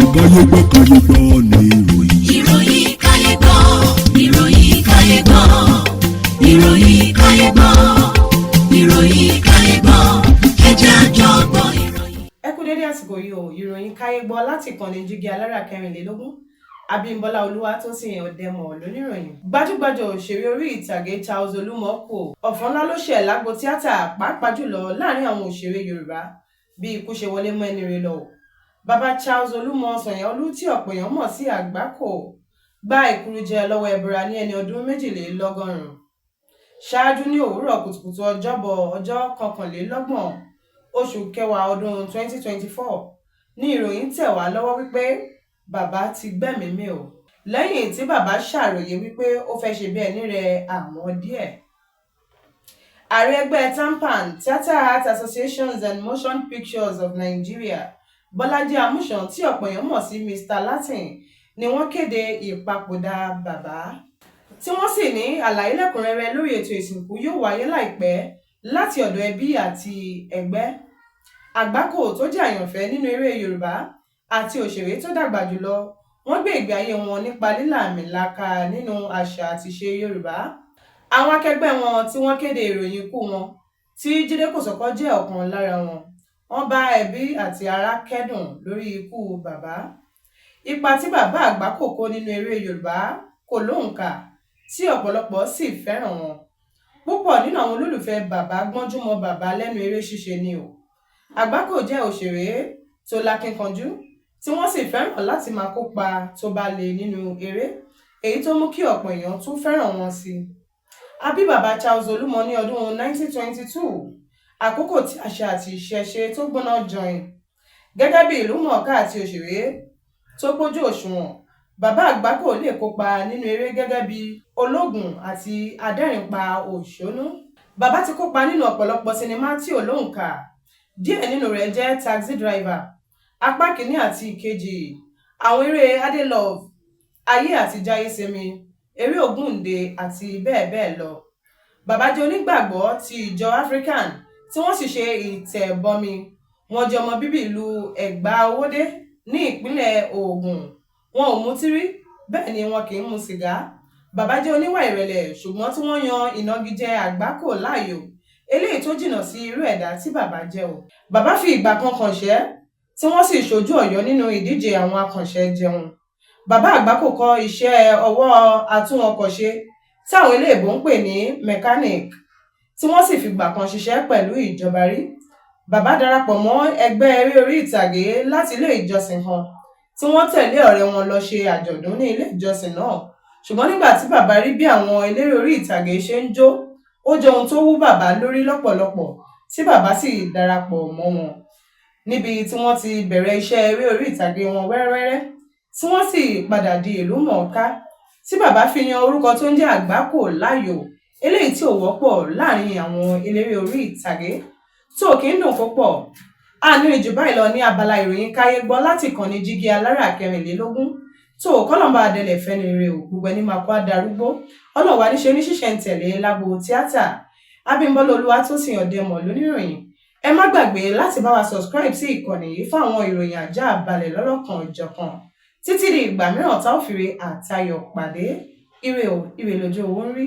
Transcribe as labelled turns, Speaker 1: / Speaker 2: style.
Speaker 1: Káyé gbọ́, káyé gbọ́ ní ìròyìn.
Speaker 2: Ìròyìn káyé gbọ́, ìròyìn káyé gbọ́, ìròyìn káyé gbọ́, ìròyìn káyé gbọ́, ẹ jẹ́ a jọ gbọ́ ìròyìn.
Speaker 3: Ẹ kú dédé àsìkò yìí o. Ìròyìn káyé gbọ́ láti ìkànnì Jígí Alára 24, Abímbọ́lá Olúwatósìn Ọ̀dẹ́mọ̀ lóníròyìn. Gbajúgbajà òṣèré orí ìtàgé Charles Olúmọ kú. Ọ̀fọ̀ ńlá ló ṣẹ̀ lágbo tíátà, pàápàá jùlọ láàrin àwọn òṣèré Yorùbá, bí ikú ṣe wọlé mọ́ ẹni rẹ̀ lọ. Bàbá Charles Olúmọ, Sànyàolú, tí ọ̀pọ̀ èèyàn mọ̀ sí Àgbákò, gba ìkúrújẹ lọ́wọ́ ẹbọra ní ẹni ọdún 82. Ṣáájú ní òwúrọ̀ kùtùkùtù Ọjọ́bọ̀, ọjọ́ 21 oṣù kẹwàá ọdún 2024 ní ìròyìn tẹ̀ wá lọ́wọ́ wípé bàbá ti gbẹ́mìí mì o, lẹ́yìn tí bàbá ṣàròyé wípé ó fẹ́ ṣe bí ẹni rẹ àwọn díẹ̀. Ààrẹ ẹgbẹ́ TAMPAN, Theatre Art Associations and Motion Pictures of Nigeria, Bọ́lájí Amúsàn, tí ọ̀pọ̀ èèyàn mọ̀ sí Mr Latin, ni wọ́n kéde ìpapòdà bàbá, tí wọ́n sì ní àlàyé lẹ́kùn-ún-rẹ́rẹ́ lórí ètò ìsìnkú yóò wáyé láìpẹ́ láti ọ̀dọ̀ ẹbí àti ẹgbẹ́. Àgbákò tó jẹ́ àyànfẹ́ nínú eré Yorùbá àti òṣèré tó dàgbà jùlọ, wọ́n gbé ìgbé ayé wọn nípa lílààmìlaaka nínú àṣà àti ìṣe Yorùbá. Àwọn akẹgbẹ́ wọn tí wọ́n kéde ìròyìn ikú wọn, tí Jíde Kòsọ́kọ́ jẹ́ ọ̀kan lára wọn, wọ́n bá ẹbí àti ará kẹ́dùn lórí ikú bàbá. Ipa tí bàbá Àgbákò kó nínú eré Yorùbá kò lóǹkà, tí ọ̀pọ̀lọpọ̀ sì fẹ́ràn wọn. Púpọ̀ nínú àwọn olólùfẹ́ bàbá gbọ́njú mọ́ bàbá lẹ́nu eré ṣíṣe ni o. Àgbákò jẹ́ òṣèré tó lákínkanjú, tí wọ́n sì fẹ́ràn láti máa kópa tó bá le nínú eré, èyí tó mú kí ọ̀pọ̀ èèyàn tún fẹ́ràn wọn sí i. A bí bàbá Charles Olúmọ ní ọdún 1922, àkókò tí àṣà àti ìṣẹ̀ṣe tó gbóná jọin. Gẹ́gẹ́ bí ìlúmọ̀ọ́ká àti òṣèré tó pójú òṣùwọ̀n, bàbá Àgbákò lè kópa nínú eré gẹ́gẹ́ bí ológun àti adẹ́rìnpa òṣónú. Bàbá ti kópa nínú ọ̀pọ̀lọpọ̀ sinimá tí ò lóǹkà. Díẹ̀ nínú rẹ̀ jẹ́ Taxi Driver apá kìíní àti ìkejì, àwọn eré Ade Love, Ayé àti Jáyésinmi, eré Ògúndé àti bẹ́ẹ̀ bẹ́ẹ̀ lọ. Bàbá jẹ́ onígbàgbọ́ ti ìjọ African, tí wọ́n sì ṣe ìtẹ̀bọmi. Wọ́n jẹ́ ọmọ bíbí ìlú Ẹ̀gbá Owódé ní ìpínlẹ̀ Ògùn. Wọn ò mutí rí, bẹ́ẹ̀ ni wọn kì í mu sìgá. Bàbá jẹ́ oníwà ìrẹ̀lẹ̀, ṣùgbọ́n tí wọ́n yan ìnagijẹ Àgbákò láàyò, eléyìí tó jìnnà sí irú ẹ̀dá tí bàbá jẹ́ o. Bàbá fi ìgbà kan kànṣẹ́, tí wọ́n sì ṣojú Ọ̀yọ́ nínú ìdíje àwọn akànṣẹ́ jẹun. Bàbá Àgbákò kọ́ iṣẹ́ ọwọ́ atúnọkọ̀ṣe tí àwọn eléèbó ń pè ní mechanic, tí wọ́n sì fìgbà kan ṣiṣẹ́ pẹ̀lú ìjọba rí. Bàbá darapọ̀ mọ́ ẹgbẹ́ eré orí ìtàgé láti ilé ìjọsìn kan, tí wọ́n tẹ̀lé ọ̀rẹ́ wọn lọ ṣe àjọ̀dún ní ilé ìjọsìn náà. Ṣùgbọ́n nígbà tí bàbá rí bí àwọn eléré orí ìtàgé ṣe ń jó, ó jẹ́ ohun tó wú bàbá lórí lọ́pọ̀lọpọ̀, tí bàbá sì darapọ̀ mọ́ wọn, níbi tí wọ́n ti bẹ̀rẹ̀ iṣẹ́ eré orí ìtàgé wọn wẹ́rẹ́wẹ́rẹ́, tí wọ́n sì padà di ìlú mọ̀ọ́ká, tí bàbá fi yan orúkọ tó ń jẹ́ Àgbákò láàyò, eléyìí tí ò wọ́pọ̀ láàrin àwọn eléré orí ìtàgé. Tó kì í dùn púpọ̀. Àní jù báyìí lọ ní abala ìròyìn káyé gbọ́ láti ìkànnì Jígí Alára 24. Tó kọ́lọ́mbà adẹlẹ̀ fẹ́ni rere ò, gbogbo ẹni máa kó adarúgbó ọlọ́wà níṣe ní ṣíṣẹ̀ ń tẹ̀lé lágbo tíátà. Abímbọ́lá Olúwatósìn Ọ̀dẹ́mọ̀ lóníròyìn. Ẹ má gbàgbé láti bá wa subscribe sí ìkànnì yìí fún àwọn ìròyìn àjá balẹ̀ lọ́lọ́kan òjọ̀kan. Títí di ìgbà mìíràn tá ò fi re àtayọ̀ pàdé, ire o, ire lójú owó ń rí.